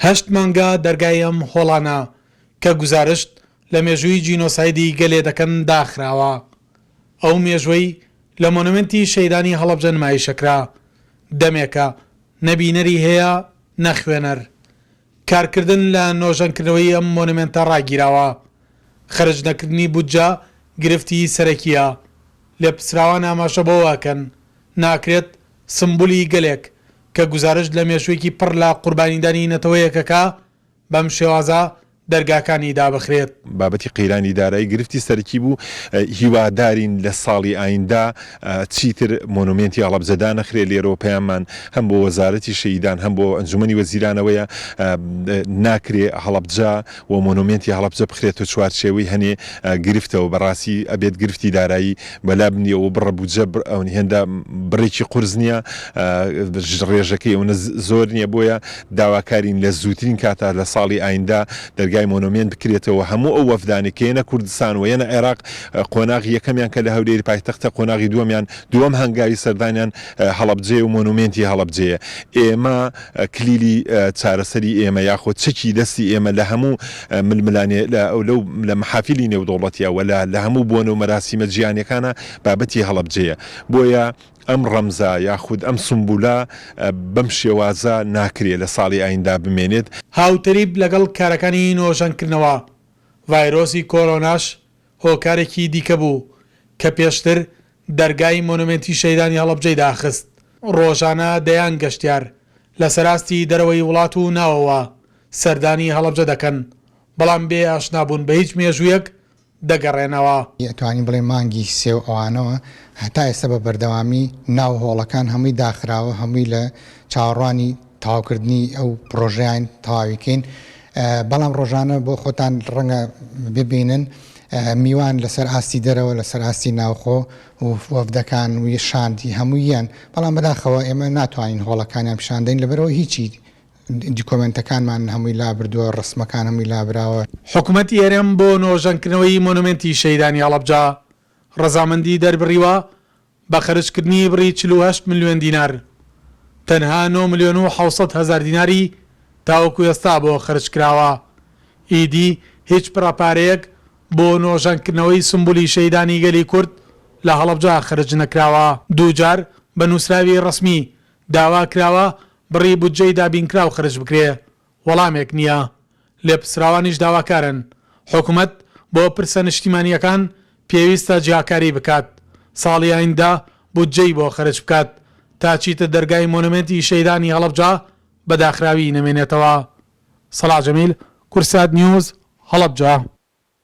هەشت مانگە دەرگای ئەم هۆڵانە کە گوزارشت لە مێژووی جینۆسایدی گەلێ دەکەن داخراوە. ئەو مێژووەی لە مۆنۆمێنتی شەهیدانی هەڵەبجە نمایشەکرا دەمێکە نە بینەری هەیە نە خوێنەر. کارکردن لە نۆژەنکردنەوەی ئەم مۆنۆمێنتە ڕاگیراوە. خەرج نەکردنی بودجە گرفتی سەرەکییە. لێپرسراوان ئاماژە بەوە ئەکەن ناکرێت سمبولی گەلێک کە گوزارشت لە مێژووێکی پڕ لە قوربانیدانی نەتەوەیەک ئەکا بەم شێوازە دەرگاکانی دابخرێت. بابەتی قەیرانی دارایی گرفتی سەرەکی بوو، هیوادارین لە ساڵی ئایندە چیتر مۆنۆمێنتی هەڵەبجە دانەخرێت، لێرەوە پەیاممان هەم بۆ وەزارەتی شەهیدان هەم بۆ ئەنجومەنی وەزیرانەوەیە ناکرێ هەڵەبجە و مۆنۆمێنتی هەڵەبجە بخرێتە چوارچێوەی هەنێ گرفتەوە، بەڕاستی ئەبێت گرفتی دارایی بەلا بنرێ و بڕە بودجە هێندە بڕێکی قورس نییە، ڕێژەکەی ئەونە زۆر نییە، بۆیە داواکارین لە زووترین کاتا لە ساڵی ئایندە دەرگای مۆنۆمێنت بکرێتەوە هەموو ئەو وەفدانەی کە یەنە کوردستان و یەنە عێراق قۆناغی یەکەمیان کە لە هەولێری پایتەختە قۆناغی دووەمیان دووەم هەنگاوی سەردانیان هەڵەبجەیە و مۆنۆمێنتی هەڵەبجەیە ئێمە کلیلی چارەسەری ئێمە یاخۆ چەکی دەستی ئێمە لە هەموو ململانێ لە لەو لە مەحافیلی نێودەوڵەتیە و لە لە هەموو بۆنە و مەراسیمە جیهانیەکانا بابەتی هەڵەبجەیە بۆیە ئەم ڕەمزە یاخود ئەم سومبولە بەم شێوازە ناکرێ لە ساڵی ئایندا بمێنێت. هاوتەریب لەگەڵ کارەکانی نۆژەنکردنەوە، ڤایرۆسی کۆرۆناش هۆکارێکی دیکە بوو کە پێشتر دەرگای مۆنۆمێنتی شەهیدانی هەڵەبجەی داخست. ڕۆژانە دەیان گەشتیار لە سەراستی دەرەوەی وڵات و ناوەوە سەردانی هەڵەبجە دەکەن، بەڵام بێ ئاشنابوون بە هیچ مێژوویەک دەگەڕێنەوە. ئەتوانین بڵێین مانگی سێ و ئەوانەوە هەتا ئێستا بە بەردەوامی ناو هۆڵەکان هەمووی داخراوە هەمووی لە چاوەڕوانی تەواوکردنی ئەو پڕۆژەیان تەواوی کەین بەڵام ڕۆژانە بۆ خۆتان ڕەنگە ببینن میوان لەسەر ئاستی دەرەوە لەسەر ئاستی ناوخۆ و وەفدەکان و شاندی هەموویان بەڵام بەداخەوە ئێمە ناتوانین هۆڵەکانیان پیشاندەین لەبەرەوە هیچی دیکۆمێنتەکانمان هەمووی لابردووە، ڕەسمەکان هەمووی لابراوە. حکومەتی هەرێم بۆ نۆژەنکردنەوەی مۆنۆمێنتی شەهیدانی هەڵەبجە ڕەزامەندی دەربڕیوە بە خەرجکردنی بڕی 48 ملیۆن دینار، تەنها نۆ ملیۆن و 700 هەزار دیناری تاوەکو ئێستا بۆ خەرجکراوە، ئیدی هیچ بڕە پارەیەک بۆ نۆژەنکردنەوەی سمبولی شەهیدانی گەلی کورد لە هەڵەبجە خەرج نەکراوە. دووجار بە نووسراوی ڕەسمی داوا کراوە بڕی بودجەی دابینکراو خەرج بکرێ، وەڵامێک نییە. لێپرسراوانیش داواکارن حکومەت بۆ پرسە نشتیمانییەکان پێویستە جیاکاری بکات، ساڵی ئایندە بودجەی بۆ خەرج بکات تا چیتر دەرگای مۆنۆمێنتی شەهیدانی هەڵەبجە بە داخراوی نەمێنێتەوە. سەڵاح جەمیل، کوردسات نیوز، هەڵەبجە.